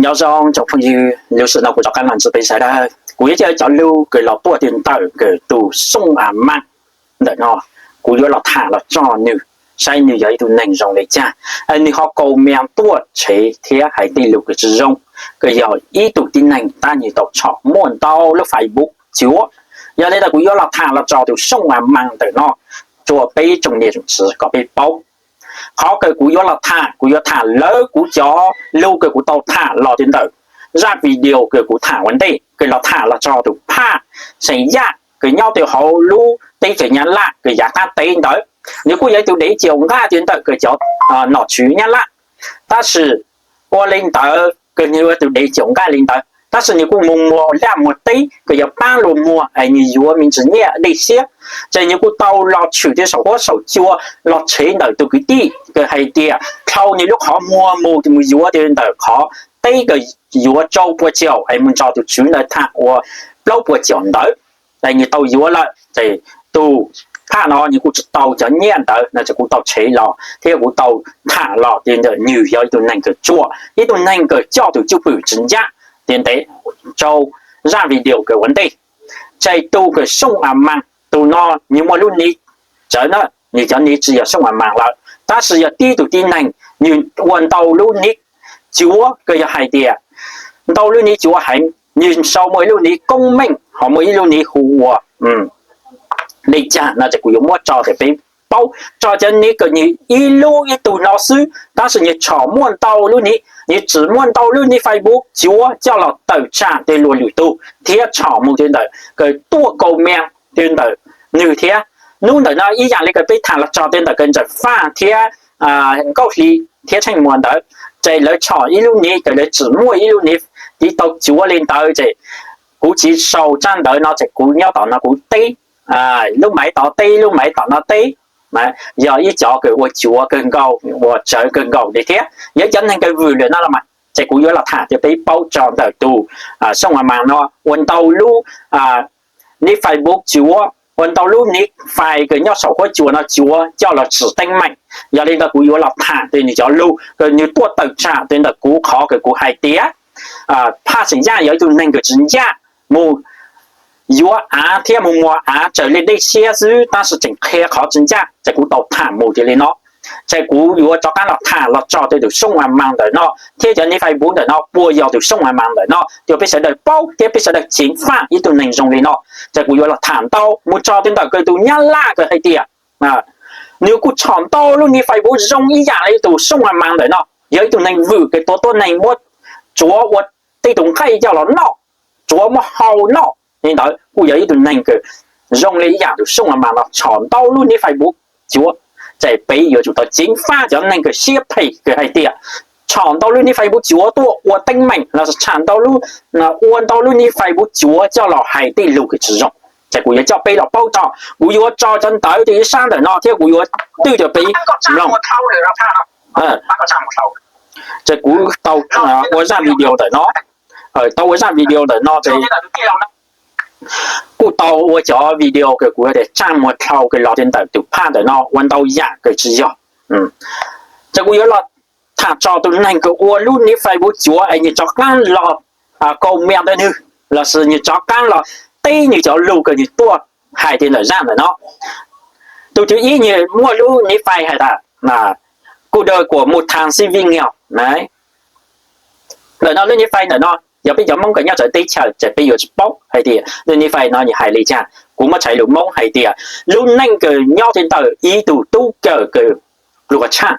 Nyob zoo tsoom phooj ywg, lub sij hawm no kuv rov qab los ntsib peb sawv daws, kuv yuav coj cov lus kws los tuaj txog ntawm kws tus Xyooj A Maas ntawm no, kuv yuav los tham los txog nws, saib nws yog ib tug neeg zoo li cas, nws ho kaus mees tuaj tshev thiab hais tej lus kws tsis zoo, kws yog ib tug tib neeg tab nws tau tshom muaj ntau lub Facebook cuav. Yog li ntawd kuv yuav los tham los txog tus Xyooj A Maas ntawm no rau peb tsoom niam tsoom txiv kom peb paub. Qhov kws kuv yuav los tham, kuv yuav tham lawv kuv cov lus kws kuv tau tham los txog ntawm zaj video kws kuv tham ua ntej, kws los tham los txog tus Phaj Xeem Yaj kws nyob rau hauv lub teb chaws Nyab Laj kws yav qab teb ntawd. Nws kuj yog ib tug dev caum nqaj txog ntawm kws cov nom tswv Nyab Laj, tab sis ua li ntawd kws nws ua tus dev caum nqaj li ntawd tab sis nws kuj mus muag laj muag teb kws yog pab luag muag es nws yuav me ntsis nyiaj dej siab. Ces nws kuj tau los tshwm txog saum huab saum cua los tshev ntawm tus kwv tij kws hais tias dhau nws lub qhov muag mus mus yuav txog ntawm qhov teb kws yuav rau pua caum es mus nrog tus tswv ntawd tham ua plaub puas caum ntawd. Ces nws tau yuav lawm ces tus Phaj no nws kuj tsis tau cov nyiaj ntawd no ces kuv tau tshev los thiab kuv tau tham los txog ntawm nws yog ib tug neeg kws ruam, ib tug neeg kws coj tus cwj pwm tsis ncaj. Ces ntev rau zaj video kws ua ntej, ces tus kws Xyooj A Maas tus no nws muaj lub nick tsawv na, nws cov nick tsis yog Xyooj A Maas lawm tab sis yog tib tug tib neeg, nws ua ntau lub nick cuav kws yog hais tias ntau lub nick cuav heev, nws sau muaj ib lub nick Koob Meej ho muaj ib lub nick hu ua li cas no ces kuv yuav muab tso rau peb paub. Tso cov nick kws nws ib lub ib tug no xwb tab sis nws tshom muaj ntau lub nick, nws tsim muaj ntau lub nick Facebook cuav coj los tawm tsam tej luag lwm tus thiab tshom mus txog ntawm kws tuaj kaus mees txog ntawm nws thiab. Hnub ntawm no ib yam li kws peb tham los txog txog ntawm kws Ntxawm Faj thiab Nkauj Hli thiab Tsheej Muas ntawd, ces lawv tshom ib lub nick kws lawv tsim muaj ib lub nick TikTok cuav li ntawd ces kuv tsis sau tsab ntawv no ces kuv nyob tom no kuv teb, lub maiv tom teb lub maiv tom no teb, yog ib cov kws ua cuav kawg nkaus ua tsawv kawg nkaus li thiab yog cov neeg kws vwm lawm no los mas ces kuv yuav los tham rau peb paub txog ntawm tus Xyooj A Maas no ua ntau lub nick Facebook cuav, ua ntau lub nick Fai kws nyob saum huab cua no cuav coj los tsim teeb meem. Yog li ntawd kuv yuav los tham rau nws cov lus kws nws tuaj tawm tsam txog ntawm kuv qhov kws kuv hais tias Phaj Xeem Yaj yog ib tug neeg kws tsis ncaj, mus yuav av thiab mus muag av raws li dej siab xwb tab sis tseem qhia qhov tsis ncaj ces kuv tau tham mus tias li no. Ces kuv yuav rov qab los tham los txog rau tus Xyooj A Maas ntawm no thiab cov nick Facebook ntawm no puas yog tus Xyooj A Maas ntawm no rau peb sawv daws paub thiab peb sawv daws ceev faj ib tug neeg zoo li no. Ces kuv yuav los tham ntau mus txog rau ntawm kws tus Nyab Laj kws hais tias nws kuj tshom ntau lub nick Facebook zoo ib yam li tus Xyooj A Maas ntawm no, yog ib tug neeg vwm kws tua tuab neeg muab tsuav ua tej tus nqaij coj los noj, tsuav muab hau noj li ntawd kuj yog ib tug neeg kws zoo li ib yam tus Xyooj A Maas no tshom ntau lub nick Facebook cuav. Ces peb yuav tsum tau ceev faj cov neeg kws siab phem kws hais tias tshom ntau lub nick Facebook cuav tuaj ua teeb meem los tshom ntau lub, ua ntau lub nick Facebook cuav coj los hais tej lus kws tsis zoo. Ces kuv yuav coj peb los paub tso, kuv yuav tso cov ntawv rau ib sab ntawm no thiab kuv yuav twj rau peb mloog. Ces kuv tau ua zaj video ntawm no, tau ua zaj video ntawm no ces kuj tau ua cov video kws kuv tias tsaj muag dhau kws los rau ntawm tus Phaj ntawm no ua ntau yam kws tsis yog. Ces kuv yuav los tham txog tus neeg kws ua lub nick Facebook cuav es nws rov qab los kaus mees ntawm nws, los sis nws rov qab los teb nws cov lus kws nws tuaj hais tias ntawm zaj ntawm no. Tus thib ib nws muaj lub nick Fai hais tias kuv dawg kuam mus thas xib vij ngios. Ntawm no lub nick Fai ntawm no yog peb cov Hmoob kws nyob txawv teb chaws ces peb yuav tsis paub hais tias lub nick Fai no nws hais li cas. Kuv muab tshaj lus Hmoob hais tias lub neej kws nyob rau ntawm ib tug tub kawm kws pluag tshaj.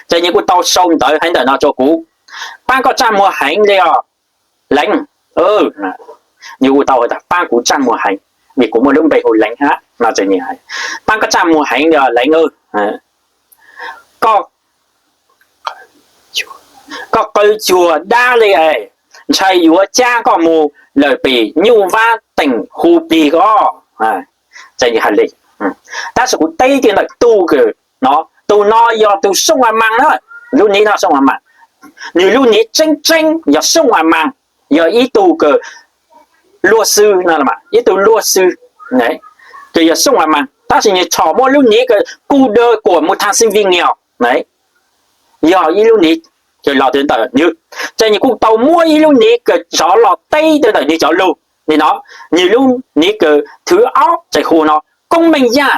Ces nws kuj tau sau ntawv hais ntawm no rau kuv, pab koj tsaj muag heev li os Leev. Nws kuj tau hais tias pab kuv tsaj muag heev, vim kuv muaj lub npe hu Leev hab no. Pab koj tsaj muag heev li os Leev, koj qw cuag dab li es ntshai yuav cab koj mus lawm pem Nyuj Vab teem hu plig os. Ces nws hais li, tab sis kuv teb tias ntawm tus kws no, tus no yog tus Xyooj A Maas na, lub nick no Xyooj A Maas, nws lub nick tseeb tseeb yog Xyooj A Maas, yog ib tug kws luag xwb no, ib tug luag xwb, kws yog Xyooj A Maas, tab sis nws tshom muaj lub nick kws kuv dawg kuam mus thas xib vij ngios, yog ib lub nick kws los rua ntawm nwg. Ces nwg kuj tau muab ib lub nick kws rov los teb rua ntawm nwg cov lug li no. Nwg lub nick kws thwv ob ces hu no Koob Meej Yaj.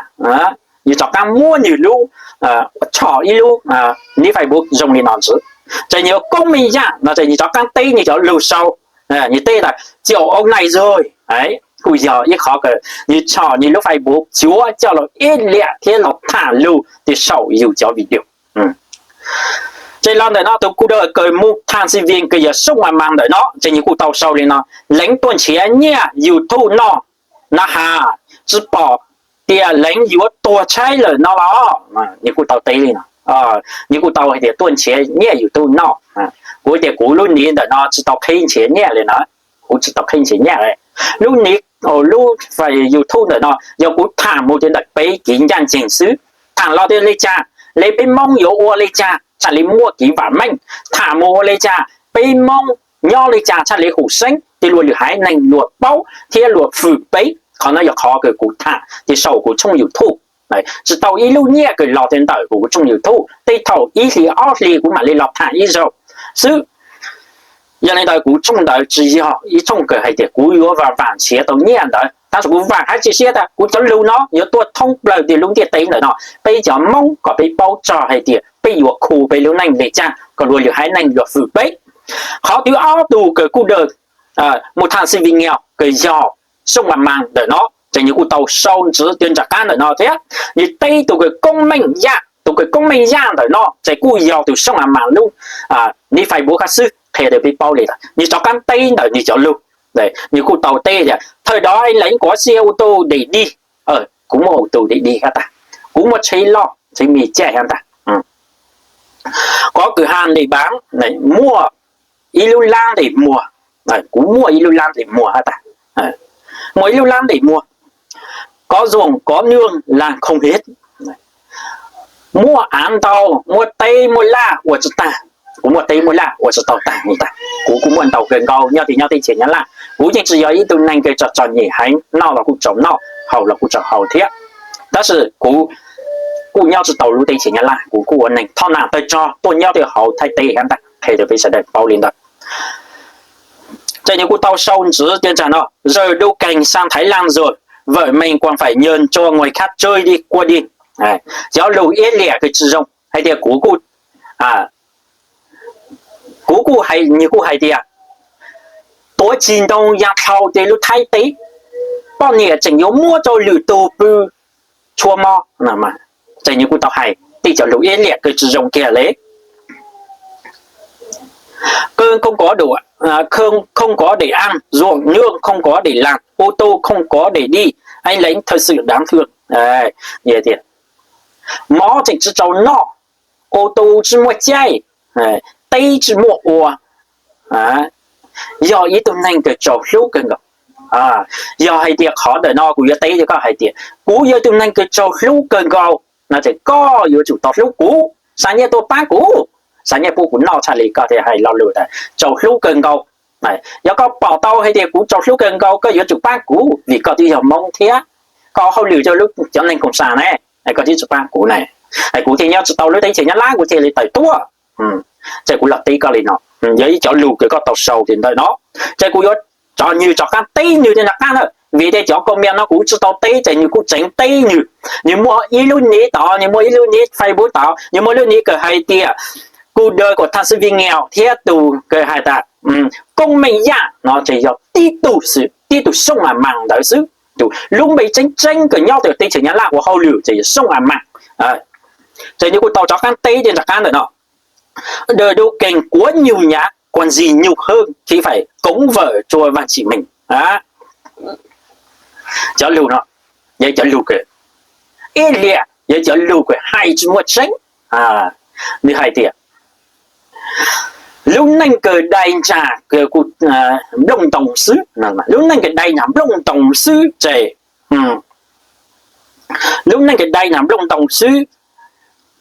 Nwg rov qaab muab nwg lub, tso ib lub nick Facebook zoo li no ntxiv. Ces nwg Koob Meej Yaj no ces nwg rov qaab teb nwg cov lug sau, nwg teb tas Chiều hôm nay rồi. Kuj yog ib qhov kws nwg tso nwg lub Facebook cuav coj los ib liam thiab los tham lug rua saum yus cov video. Ces los ntawm no tus kuj da kws mus tham si vi kws yog Soob A Mas ntawm no ces nwg kuj tau sau li no: Leev tuaj nrhiav nyiaj YouTube noj na has, tsi pom tias Leev yuav tuag tshaib lawm no los? Nwg kuj tau teb li no, nwg kuj tau hais tias tuaj nrhiav nyiaj YouTube noj. Kuv tias kuv lub nick ntawm no tsi tau qheb nrhiav nyiaj li na, kuv tsi tau qheb nrhiav nyiaj. Lub nick, lub YouTube ntawm no yog kuv tham mus rua ntawm peb kev ncaj nceeg xwb. Tham los rua le caag, le peb Moob yuav ua le caag txhaj le muaj kev vam meej, tham mus ua le caag peb Moob nyob le caag txhaj le hum seeb rua luag lwm haiv neeg luag paub thiab luag fwm peb. Qhov no yog qhov kws kuv tham rua saum kuv tshooj YouTube. Tsi tau ib lub nyiaj kws los rua ntawm kuv tshooj YouTube, tej thaum ib hlis ob hlis kuv mam le los tham ib zaug xwb. Yog li ntawd kuv tshooj ntawd tsi yog ib tshooj kws hais tias kuv yuav vam vam nrhiav tau nyiaj ntawd, tab sis kuv vam hab cia siab tas kuv cov lug no yuav tuaj thoob plawg rua lub ntiaj teb ntawm no, peb cov Moob kom peb paub txog hais tias peb yuav khu peb lub neej le caag kom luag lwm haiv neeg luag fwm peb. Qhov thib ob tug kws kuj da mus tham si vi nyos kws yog Soob A Mas ntawm no ces nwg kuj tau sau ntxiv rua nram qab ntawm no thiab. Nwg teb tug kws Koob Meej Yaj, tug kws Koob Meej Yaj ntawm no ces kuj yog tug Soob A Mas lub nick Facebook hab xwb, qhia rua peb paub li ntawd. Nwg rov qaab teb ntawm nwg cov lug, nwg kuj tau teb tias Thời đó anh Lánh có xe ô tô để đi. Kuv muaj ô tô để đi hab tas, kuv muaj tsheb loj tsheb me caij hab tas. Có cửa hàng để bán, muaj ib lub lab để mua. Kuv muaj ib lub lab để mua hab tas, muaj ib lub lab để mua. Có ruộng có nương làm không hết. Muaj av ntau, muaj teb muaj laj ua tsi tag. Kuv muaj teb muaj laj ua tsi tau tag li tas. Kuv kuj muaj ntau kawg nkaus nyob teb, nyob teb chaws Nyab Laj. Kuv yeej tsi yog ib tug neeg kws tso tso nyem heev, noj los kuj tsaus noj, haus los kuj tsaus haus thiab. Tab sis kuv kuj nyob tsi tau lub teb chaws Nyab Laj, kuv kuj ua neeg thoj nam tawg rog tuaj nyob rua hauv Thaib teb hab ntag, qhia rua peb sawv daws paub li ntawd. Ces nwg kuj tau sau ntxiv rua nram no: Giờ đủ cành sang Thái Lan rồi, vợ mình còn phải nhờ cho người khác trơi đi qua đi. Cov lug ib liam kws tsi zoo hais tias kuv kuj, kuv kuj hais, nwg kuj hais tias tuav tsis ntoo yaa dlhau rua lub Thaib teb, poj niam tseem yuav muab rau lwm tug pw tshua mo. Ces nwg kuj tau hais tej cov lug ib liam kws tsi zoo kiag le. Cơm không có đủ, không, không có để ăn, ruộng nương không có để làm, ô tô không có để đi, anh Lánh thật sự đáng thương. Mob tseem tsi tau noj, ô tô tsi muaj caij, teb tsi muaj ua, yog ib tug neeg kws txaus hlub kawg nkaus. Yog hais tias qhov ntawm no kuv yuav teb rua koj hais tias kuv yog ib tug neeg kws txaus hlub kawg nkaus no ces koj yuav tsum tau hlub kuv, xa nyiaj tuaj paab kuv, xa nyiaj pub kuv noj txhaj le koj thiaj hais lo lus tas txaus hlub kawg nkaus. Yog koj pom tau hais tias kuv txaus hlub kawg nkaus koj yuav tsum paab kuv vim koj twb yog Moob thiab, koj hauj lwm rua lub cov neeg koom sam ne, koj twb tsi paab kuv ne, kuv thiaj nyob tsi tau lub teb chaws Nyab Laj kuv thiaj li tawm tuaj. Ces kuv los teb koj li no, yog ib cov lus kws koj tau sau li ntawm no, ces kuv yuav tso, nwg rov qaab teb nwg rua nram qab na, vim tias cov comment no kuv tsi tau teb ces nwg kuj tseev teb nwg. Nwg muaj ib lub nick tod, nwg muaj ib lub nick Facebook tod, nwg muaj lub nick kws hais tias kuv da kuas tham si vi nyos thiab tug kws hais tas Koob Meej Yaj no ces yog tib tug xwb, tib tug Soob A Mas ntawd xwb. Tus lub npe tseeb tseeb kws nyob rua teb chaws Nyab Laj ua hauj lwm ces yog Soob A Mas. Ces nwg kuj tau rov qaab teb rua nram qab ntawm no: Giờ đủ cành của nhiều nhà, còn gì nhiều hơn khi phải cúng vợ chùa Văn Trị Mình. Cov lus no yog cov lus kws ib liam, yog cov lus kws hais tsi muaj tseeb. Nwg hais tias lub neej kws dai ntsag kws kuj nplooj ntoo xwb, lub neej kws dai ntsag nplooj ntoo xwb ces, lub neej kws dai ntsag nplooj ntoo xwb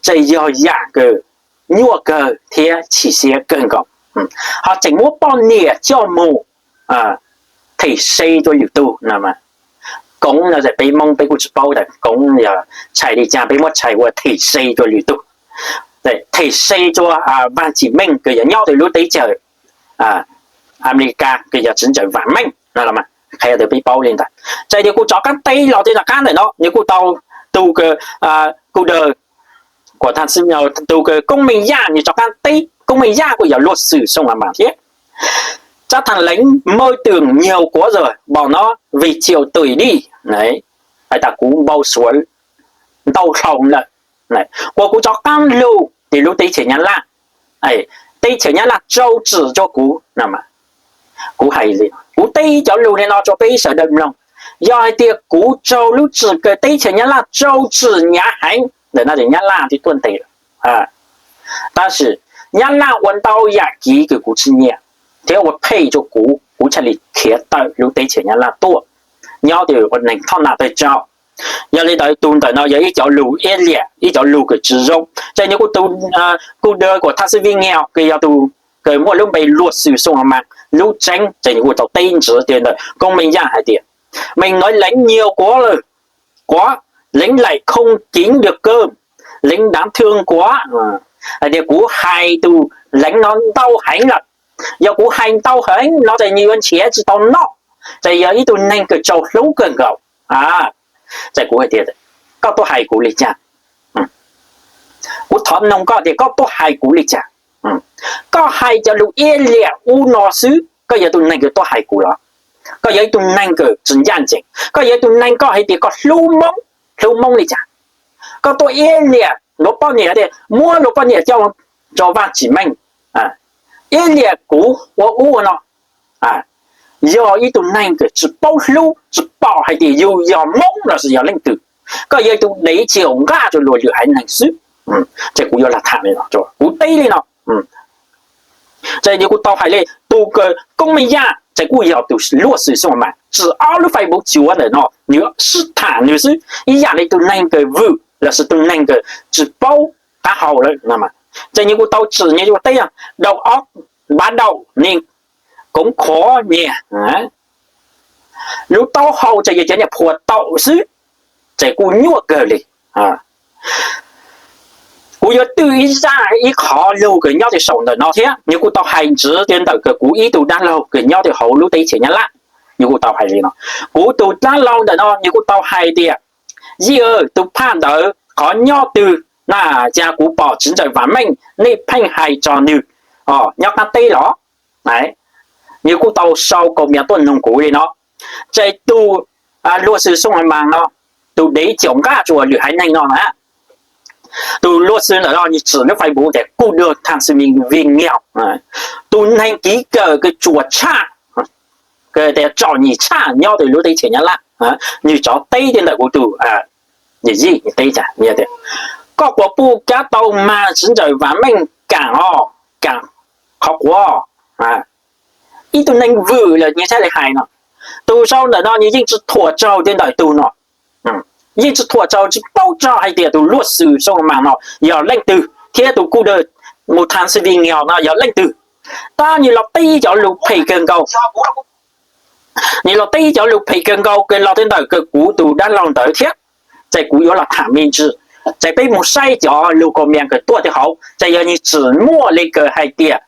ces yog yaam kws nyuaj kawg thiab chim siab kawg nkaus. Ho tseem muab poj niam coj mus them se rua lwm tug no. Koob no peb Moob peb kuj tsi paub tas koob yog tshais li cas, peb muab tshais ua them se rua lwm tug. Them se rua vaaj tsim meej kws yog nyob rua lub teb chaws Amelikas kws yog txiv ntsawm vaam meej no, qhia rua peb paub le ntawd. Ces nwg kuj rov qaab teb los tej no qab ntawm no nwg kuj tau, tus kws, kuj, tus kws Koob Meej Yaj nwg rov qaab teb, Koob Meej Yaj kuj yog luag xwm Soo As Maas thiab. Tsab thaam leev mơ tưởng nhiều quá rồi, bỏ nó vì chịu tủi đi. Hais tas kuv npau suav ntau dlhau lawm, kuas kuv rov qaab lug tim lub teb chaws Nyab Laj, teb chaws Nyab Laj rau tsim rua kuv. Kuv hais, kuv teb cov lug le no rua peb sawv daws mloog. Yog hais tias kuv raug lub tsim kws teb chaws Nyab Laj rau tsim hnyav heev ntawm no ces Nyab Laj twb tuaj ntes lawm. Tab sis Nyab Laj ua ntau yam kiv kws kuv tsi nyiam thiab ua phem rua kuv, kuv txhaj li khiav tawm lub teb chaws Nyab Laj tuaj nyob ua neeg thoj nam tawg rog. Yog le ntawd tus ntawm no yog ib cov lug iab liam, ib cov lug kws tsi zoo. Ces nwg kuj, tus, kuj tus kws Thaj Xib Vij Nyiaj kws yog tus kws muaj lub npe luag xwm Soo As Maas lub tseeb ces nwg kuj tau teb ntsws rua ntawm Koob Meej Yaj hais tias, mình nói lén nhiều quá rồi, quá, lén lại không kiếm được cơm, lén đáng thương quá. Hais tias kuv hais tus leev no ntau heev lawm. Yog kuv hais ntau heev no ces nwg yuav nrhiav tsi tau noj, ces yog ib tug neeg kws raug hlub kawg nkaus. Ces kuv hais tias, koj tuaj hais kuv le caag? Kuv thov noog koj tias koj tuaj hais kuv le caag? Koj hais cov lug iab liam ub no xwb, koj yog tus neeg kws tuaj hais kuv los? Koj yog ib tug neeg kws tsi ncaj ncees, koj yog ib tug neeg koj hais tias koj hlub Moob, hlub Moob le caag? Koj tuaj iab liam luag poj niam tias muab luag poj niam coj rua vaaj tsim meej, iab liam kuv ua ub ua no. Yog ib tug neeg kws tsi paub hlub, tsi pom hais tias yug yog Moob lossis yog leej twg, koj yog ib tug dev tsi nqaj rua luag lwm haiv neeg xwb. Ces kuv yuav lam tham, kuv teb le no. Ces nwg kuj tau hais le, tus kws Koob Meej Yaj ces kuj yog tus luag xwm Soo As Maas tsim ob lub Facebook cuav ntawm no, nwg sib tham nwg xwb ib yam le tus neeg kws vwm lossis tus neeg kws tsi paub qab hau lawm. Ces nwg kuj tau tsim nwg ua teb, đầu óc bắt đầu nên cứng cỏi nhỉ. Lub taub hau ces yog cov nyuam phua taum xwb, ces kuj nyuaj kawg le. Kuv yuav twj ib zaj ib qhov lug kws nyob rua saum ntawm no thiab, nwg kuj tau hais ntsws rua ntawm kws kuv ib tug dab laug kws nyob rua hauv lub teb chaws Nyab Laj, nwg kuj tau hais le no. Kuv tus dab laug ntawm no nwg kuj tau hais tias, Yij, tus phaj ntawd qhov nyob twg na? Cas kuv pom txiv ntsawm Vam Meej nej pheej hais txog nwg nyob qab teb los? Nwg kuj tau sau kaus mias tuaj noog kuv le no. Ces tus luag xwm Soo As Maas no, tus dev caum nqaj rua lwm haiv neeg no na, tus luag xwm ntawm no nwg tsim lub Facebook tias kuj dua Thaj Xib Vij Nyiaj, tus neeg kiv kawm kws tsuas tshaj, kws tias tsom nyem tshaj nyob rua lub teb chaws Nyab Laj, nwg rov teb rua ntawm kuv tus yij teb, koj puas puj kab tau mas txiv ntsawm Vam Meej kaam os, kaam qhov quav. Ib tug neeg vwm lawm nwg txhaj le hais no. Tus sau ntawm no nwg yeej tsi thuam tsaug rua ntawm tug no, yeej tsi thuam tsaug, tsi paub tsaug hais tias tus luag xwm Soo As Maas no yog leej twg thiab tus kuj dua mus Thaj Xib Vij Nyiaj no yog leej twg. Tab nwg los teb cov lug phem kawg nkaus, nwg los teb cov lug phem kawg nkaus kws los rua ntawm kws kuv tus dab laug ntawd thiab. Ces kuv yuav los tham me ntsis, ces peb mus saib cov lug kaus mias kws tuaj rua hauv, ces yog nwg tsim muaj le kws hais tias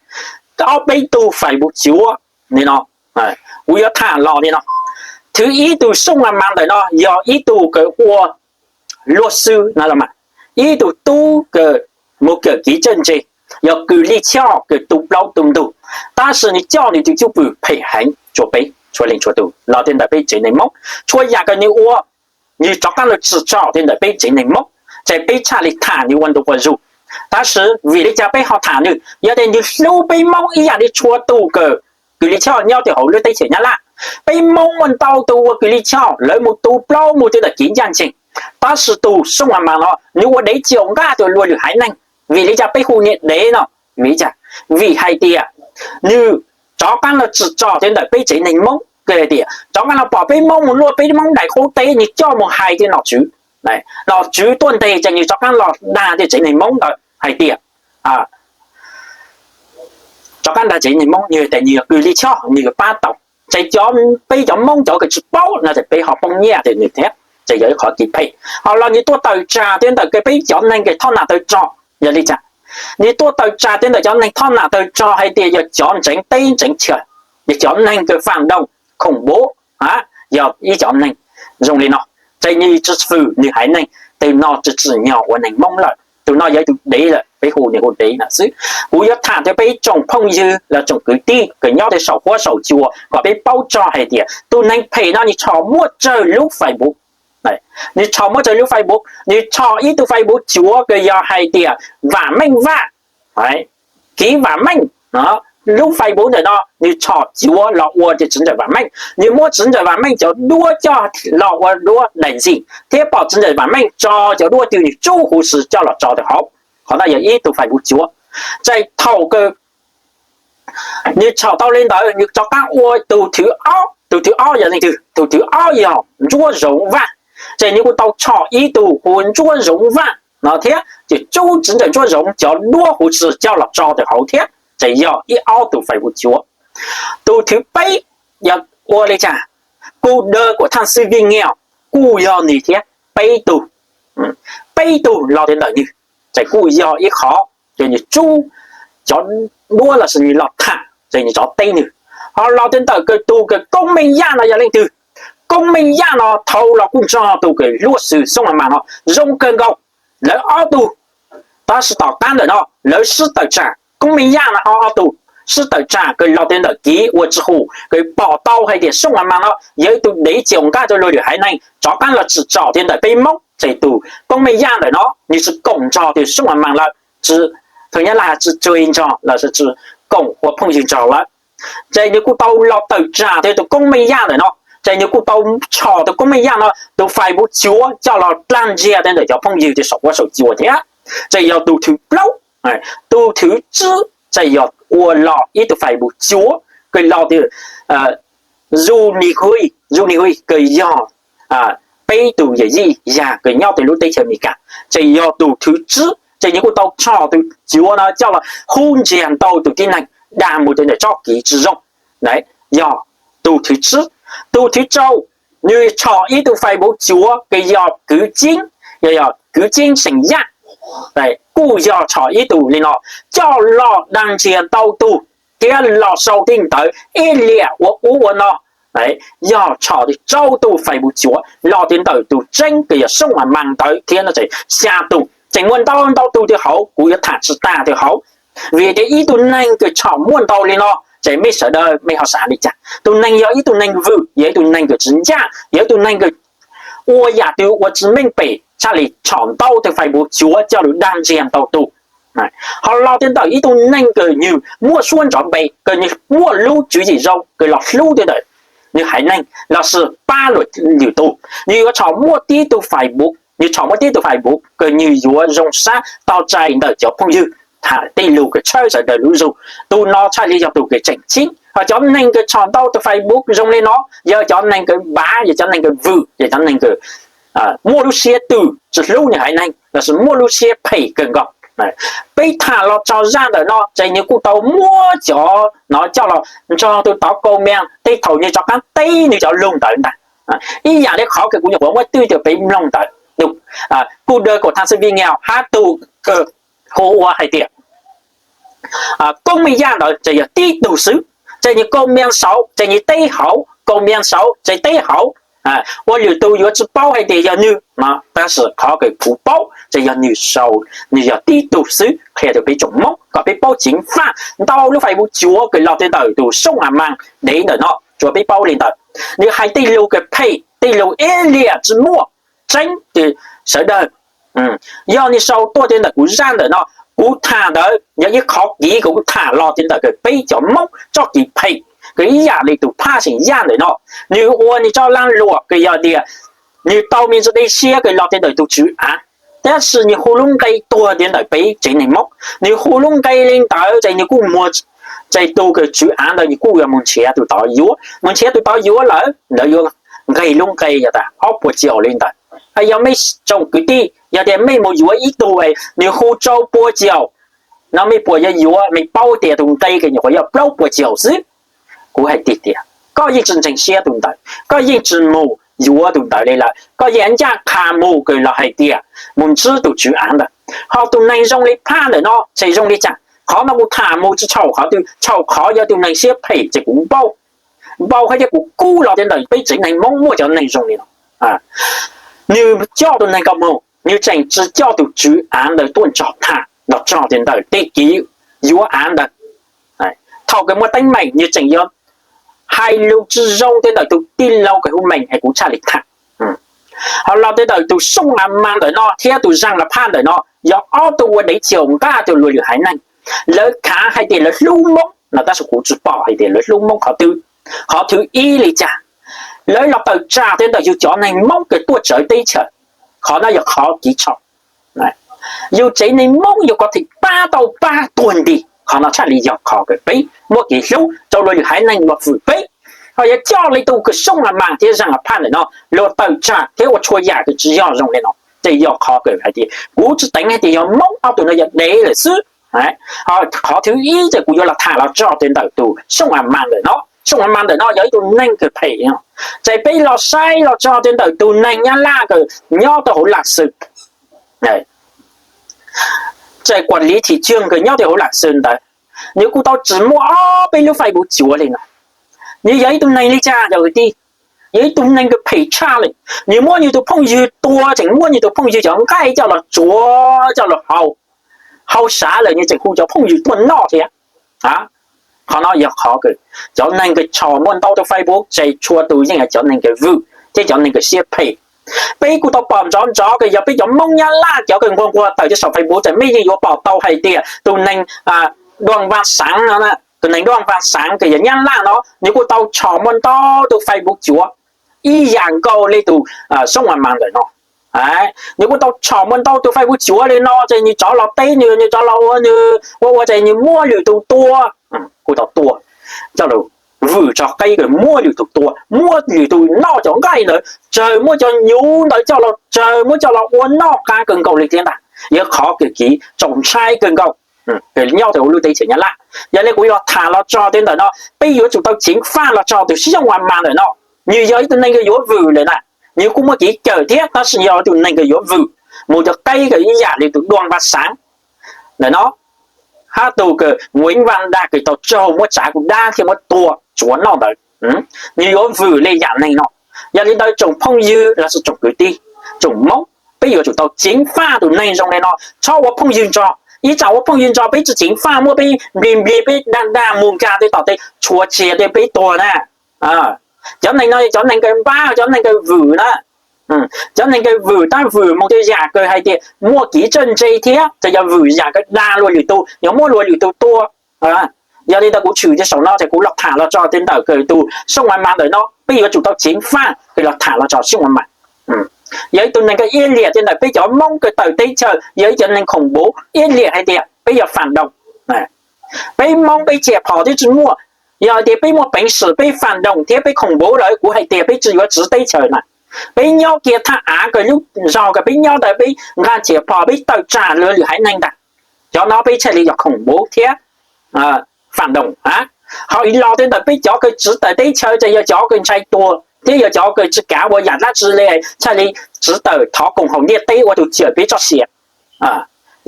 ob peb tug Facebook cuav le no. Kuv yuav tham los le no. Thwv ib, tus Soo As Maas ntawm no yog ib tug kws ua luag xwm na, ib tug tub kws mus kawm kiv txawj ntse, yog kws lij choj kws tu plaub tu ntug, tab sis nwg coj nwg tus cwj pwm phem heev rua peb txhua leej txhua tug los rua ntawm peb tsev neeg Moob. Txhua yam kws nwg ua, nwg rov qaab lug tsim txom rua ntawm peb tsev neeg Moob, ces peb txhaj le tham nwg ua ntu ua zug. Tab sis vim le caag peb ho tham nwg? Yog tias nwg hlub peb Moob ib yam le txhua tug kws kws lij choj nyob rua hauv lub teb chaws Nyab Laj. Peb Moob muaj ntau tug ua kws lij choj, lawv mus tu plaub mus rua ntawm kev ncaj nceeg, tab sis tus Soo As Maas no nwg ua dev caum nqaj rua luag lwm haiv neeg. Vim le caag peb hu nwg dev no? Vim le caag? Vim hais tias nwg rov qaab lug tsim txom rua ntawm peb tsev neeg Moob, kws hais tias rov qaab lug pom peb Moob mus luaj peb Moob daim qub teb, nwg coj mus hais rua nom tswv. Nom tswv tuaj ntes ces nwg rov qaab los dag rua tsev neeg Moob ntawd hais tias, rov qaab dag tsev neeg Moob, nwg tias nwg yog kws lij choj, nwg yuav pab tau. Ces cov, peb cov Moob cov kws tsi paub no ces peb ho poob nyiaj rua nwg thiab, ces yog ib qhov kev phem. Ho los nwg tuaj tawm tsaam rua ntawm kws peb cov neeg kws thoj nam tawg rog, yog le caag? Nws tuaj tawm tsam tej ntawm cov neeg thoj nam tawg rog hais tias yog cov ntseev teb ntseev chaw, yog cov neeg kws phản động khủng bố, yog ib cov neeg zoo li no. Ces nws tsis hwm nws haiv neeg, tus no tsis tsim nyog ua neeg Hmoob lawm, tus no yog ib tug dev lawm, peb hu nws hu dev na xwb. Kuv yuav tham rau peb tsoom phooj ywg los tsoom kwv tij kws nyob rau saum huab saum cua kom peb paub tso hais tias tus neeg phem no nws tso muaj tsawg lub Facebook. Nws tso muaj tsawg lub Facebook, nws tso ib tug Facebook cuav kws yog hais tias Vam Meej Vaj, Kiv Vam Meej. Lub Facebook ntawm no nws tso cuav los ua rau Tswv Ntxawm Vam Meej, nws muab Tswv Ntxawm Vam Meej cov duab coj los ua duab đại diện thiab pom Tswv Ntxawm Vam Meej tso cov duab twg nws tsub huv si coj los tso rau hauv. Qhov no yog ib tug Facebook cuav. Ces thaum kws nws tso tau li ntawd nws rov qab ua tus thib ob, tus thib ob yog leej twg? Tus thib ob yog Ntsuab Zoov Vaj. Ces nws kuj tau tso ib tug hu Ntsuab Zoov Vaj no thiab ces tsub Tswv Ntxawm Ntsuab Zoov cov duab huv si coj los tso rau hauv thiab, ces yog ib ob tus Facebook cuav. Tus thib peb yog ua li cas? Cu Đơ của Thăng Sư Vi Nghèo, kuj yog nws thiab, peb tug, peb tug los rau ntawm nws. Ces kuj yog ib qhov ces nws tsub cov duab lossis nws los tham ces nws rov teb nws. Ho los rau ntawm kws tus kws Koob Meej Yaj no yog leej twg? Koob Meej Yaj no thaum los kuj nrog tus kws luag xwm Xoo Mas Mas no zoo kawg nkaus. Lawv ob tug, tab sis tom qab ntawm no lawv sib tawm tsam, Koob Meej Yaj no ob tug sib tawm tsam kws los rau ntawm Kiv ua Tswv Hum kws pom tau hais tias Xoo Mas Mas no yog ib tug dev caum nqaj rau luag lwm haiv neeg rov qab los tsim txom rau ntawm peb Hmoob. Ces tus Koob Meej Yaj ntawm no nws tsis koom nrog tus Xoo Mas Mas lawm, tsis, thaum Nyab Laj tsis tsuag nrog lossis tsis koom ua phooj ywg nrog lawm. Ces nws kuj tau los tawm tsam rau tus Koob Meej Yaj ntawm no, ces nws kuj tau tso tus Koob Meej Yaj no tus Facebook cuav coj los dag ntxias rau ntawm cov phooj ywg rau saum huab saum cua thiab. Ces yog tus thib plaub. Tus thib tsib ces yog ua los ib tug Facebook cuav kws los tias Zu Ni Hui, Zu Ni Hui kws yog peb tug yawm yij yag kws nyob rau lub teb chaws Amelikas. Ces yog tus thib tsib ces nws kuj tau tso tus cuav no coj los hu ntxias ntau tus tib neeg dag mus rau ntawm tsob kev tsis zoo. Yog tus thib tsib. Tus thib rau, nws tso ib tug Facebook cuav kws yog Kwv Ceeb, yog, yog Kwv Ceeb xeem Yaj, kuj yog tso ib tug li no coj los dag ntxias ntau tus thiab los sau tej ntawv ib liam ua ub ua no. Yog tso rau tus Facebook cuav los rau ntawm tus tseeb kws yog Xoo Mas Mas ntawd thiab no ces xya tus, ces muaj ntau ntau tus rau hauv, kuv yuav tham tsis tag rau hauv. Vim tias ib tug neeg kws tso muaj ntau li no ces mej sawv daws mej ho xav li cas? Tus neeg yog ib tug neeg vwm, yog ib tug neeg kws tsis ncaj, yog ib tug neeg kws ua yam twg ua tsis meej pem tshaj li tso ntau tus Facebook cuav coj los dag ntxias ntau tus. Ho los rau ntawm ib tug neeg kws nws muaj suab ntsoov npe, kws nws muaj lub tswv yim zoo kws los hlub rau ntawm nws haiv neeg lossis pab luag lwm tus, nws yuav tso muaj tib tug Facebook, nws tso muaj tib tug Facebook kws nws yuav zoo sab tog txais ntawm cov phooj ywg, tham tej lus kws tshawb sawv daws lub zug. Tus no tshaj li yog tus kws tseem ceeb. Ho cov neeg kws tso ntau tus Facebook zoo li no yog cov neeg kws npav, yog cov neeg kws vwm, yog cov neeg kws muaj lub siab twm tsis hlub nws haiv neeg lossis muaj lub siab phem kawg nkaus. Peb tham los tso zaj ntawm no ces nws kuj tau muab cov no coj los nrog tus tod kaus meas tej thaum nws rov qab teb nws cov lug ntawd ntag. Ib yam li qhov kws kuv nyuam qhuav muab twb rau peb mloog ntawd, tus Cu Đơ của Thăng Sư Vi Nghèo hab tus kws hu ua hais tias Koob Meej Yaj ntawd ces yog tib tug xwb, ces nws kaus meas saud ces nws teb hauv, kaus meas saud ces teb hauv. Ua lwm tus yuav tsis paub hais tias yog nws no, tab sis qhov kws kuv paub ces yog nws sau, nws yog tib tug xwb, qhia rau peb tsoom Hmoob kom peb paub ceev faj. Ntau lub Facebook cuav kws los rau ntawm tus Xoo Mas Mas dev ntawm no tsuav peb paub li ntawd. Nws hais tej lug kws phem, tej lug ib liam tsis muaj tseeb. Sawv daws, yog nws sau tuaj rau ntawm kuv zaj ntawm no, kuv tham ntawd yog ib qhov kev kws kuv tham los rau ntawm kws peb cov Hmoob txoj kev phem, kws ib yam li tus phaj xeem Yaj ntawm no, nws ua nws txoj laj luam kws yog tias nws tau me ntsis dej siab kws los rau ntawm tus tswv av, tab sis nws hu lub nqe tuag rau ntawm peb tsev neeg Hmoob, nws hu lub nqe li ntawd ces nws kuj muag, ces tus kws tswv av ntawd nws kuj yuav mus nrhiav tus tod yuav, mus nrhiav tus tod yuav lawm ntawd yuav nqeg lub nqe yog tas ob puas caum li ntawd. Yog mej tsoom kwv tij yog tias mej mus yuav ib tug nws hu rau puas caum no, mej puas yuav yuav? Mej paub tias tus nqe kws nyuam qhuav yog plaub puas caum xwb. Kuv hais tiag tias koj yeej tsis ntseeg siab tus ntawd, koj yeej tsis mus yuav tus ntawd li lawm, koj yeej ncaj qha mus kws los hais tias mus ntsib tus tswv av ntawd. Ho tus neeg zoo li Phaj ntawm no ces zoo li cas? Qhov no kuv tham mus tsis txhaum qhov twg, txhaum qhov yog tus neeg siab phem ces kuv npau, npau hais tias kuv kub los tej ntawm peb tsev neeg Hmoob muaj cov neeg zoo li no. Nws coj tus neeg ko mus, nws tseem tsis coj tus tswv av ntawd tuaj nrog tham los txog tej ntawm tej kev yuav av ntawd. Thaum kws muaj teeb meem nws tseem yuav hais lus tsis zoo tej ntawm tus tij laug kws hu Mees es kuv tshaj li tham. Ho los tej ntawm tus Xyooj A Mas ntawm no thiab tus Zaj La Phaj ntawm no yog ob tug ua dev txhaum nqaj rau luag lwm haiv neeg. Lawv khav hais tias lawv hlub Hmoob no tab sis kuv tsis pom hais tias lawv hlub Hmoob qhov twg. Qhov thib ib li cas? Lawv los tawm tsam tej ntawm yus cov neeg Hmoob kws tuaj tsawv teb chaws. Qhov no yog qhov kev tsho. Yus tsev neeg Hmoob yus kom thiaj pab tau pab tuag nti. Qhov no tshaj li yog qhov kws peb muaj kev hlub rau luag lwm haiv neeg los fwm peb. Ho yog coj li tus kws Xyooj A Mas thiab Zaj La Phaj ntawm no luag tawm tsam thiab ua txhua yam kws tsis yog zoo li no ces yog qhov kws hais tias kuv tsis teev hais tias yog Hmoob, ob tug no yog dev lawm xwb. Qhov thib ib ces kuv yuav los tham los txog tej ntawm tus Xyooj A Mas ntawm no. Xyooj A Mas ntawm no yog ib tug neeg kws phem. Ces peb los saib los txog tej ntawm tus neeg Nyab Laj kws nyob rau hauv Lam Xwm, ces kuam li thim tswg kws nyob rau hauv Lam Xwm ntawd, nws kuj tau tsim muaj ob peb lub Facebook cuav li no. Nws yog ib tug neeg li cas yog kwv tij? Yog ib tug neeg kws phem tshaj li. Nws muab nws tus phooj ywg tua, tseem muab nws tus phooj ywg cov nqaij coj los tsuav coj los hau, hau sav lawm nws tseem hu cov phooj ywg tuaj noj thiab. Qhov no yog qhov kws cov neeg kws tshos muaj ntau rau Facebook ces txhua tus yeej yog cov neeg kws vwm thiab cov neeg kws siab phem. Peb kuj tau pom nrov nrov kws yog peb cov Hmoob Nyab Laj cov kws nquag nquag tawm rau saum Facebook ces mej yeej yuav pom tau hais tias tus neeg Duaj Vaj Xaav no, tus neeg Duaj Vaj Xaav kws yog Nyab Laj no nws kuj tau tshos muaj ntau tus Facebook cuav ib yam nkaus li tus Xyooj A Mas ntawm no. Nws kuj tau tshos muaj ntau tus Facebook cuav li no ces nws rov los teb nws, nws rov los ua nws ua ua ces nws muab lwm tus tua, kuj tau tua, coj los vwm tso qeb kws muab lwm tus tua, muab lwm tus noj cov nqaij ntawd, tsawg muab cov nyuv ntawd coj los, tsawg muab coj los ua noj qab kawg nkaus li thiab ntag. Yog qhov kws kev txaus ntshai kawg nkaus nyob rau hauv lub teb chaws Nyab Laj. Yog li kuv yuav tham los txog tej ntawm no, peb yuav tsum tau ceev faj los txog tus Xyooj A Mas ntawm no. Nws yog ib tug neeg kws yuav vwm lawm na, nws kuj muaj kev cawm thiab tab sis yog tus neeg kws yuav vwm mus cov qeb kws ib yam li tus Duaj Vaj Xaav ntawm no, hab tus kws Nguyễn Văn Đạt kws tau raug muab tsav kuj dab thiab muab tua tsuav noj ntawd. Nws yuav vwm li yam neeg no. Yog li ntawd tsoom phooj ywg los sis tsoom kwv tij, tsoom Hmoob, peb yuav tsum tau ceev faj tus neeg zoo li no, txhob ua phooj ywg nrog. Ib tsam ua phooj ywg nrog peb tsis ceev faj muab peb nplig nplig peb dag dag mus nkag tej tom tej tshuav txias tej peb tuag na. Cov neeg no yog cov neeg kws npab, cov neeg kws vwm na. Cov neeg kws vwm tab vwm mus tej yam kws hais tias muaj kev txawj ntse thiab ces yog vwm yam kws dag luag lwm tus, yog muab luag lwm tus tua. Yog li ntawd kuv tshwm tej saum no ces kuv los tham los txog tej ntawm kws tus Xyooj A Mas ntawm no, peb yuav tsum tau ceev faj kws los tham los txog Xyooj A Mas. Yog ib tug neeg kws iab liam tej ntawm peb cov Hmoob kws tawm teb chaws, yog ib cov neeg khủng bố iab liam hais tias peb yog phản động. Peb Hmoob peb txiam phom twb tsis muaj, yog hais tias peb muaj peev xwm peb phản động thiab peb khủng bố lawm kuv hais tias peb tsis yuav tsiv teb chaws na. Peb nyob kiag thaj av kws lub zog kws peb nyob ntawd peb nqa txiam phom peb tawm tsam luag lwm haiv neeg ntag. Cov no peb txhaj li yog khủng bố thiab phản động. Ho ib los tej ntawm peb cov kws tsiv tawm teb chaws ces yog cov kws ntshai tuag thiab yog cov kws tsis kav ua yam dab tsi li, txhaj li tsiv tawm thov koom haum ntiaj teb ua tus cawm peb txoj sia.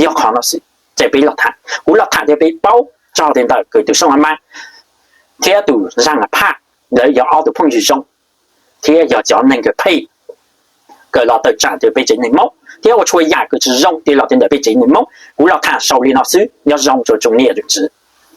Yog qhov no xwb ces peb los tham, kuv los tham thiab peb paub txog tej ntawm kws tus Xyooj A Mas thiab tus Zaj La Phaj, lawv yog ob tug phooj ywg zoo thiab yog cov neeg kws phem kws los tawm tsam rau peb tsev neeg Hmoob thiab ua txhua yam kws tsis zoo tej los tej ntawm peb tsev neeg Hmoob. Kuv los tham xaus li no xwb, nyob zoo rau tsoom niam tsoom txiv.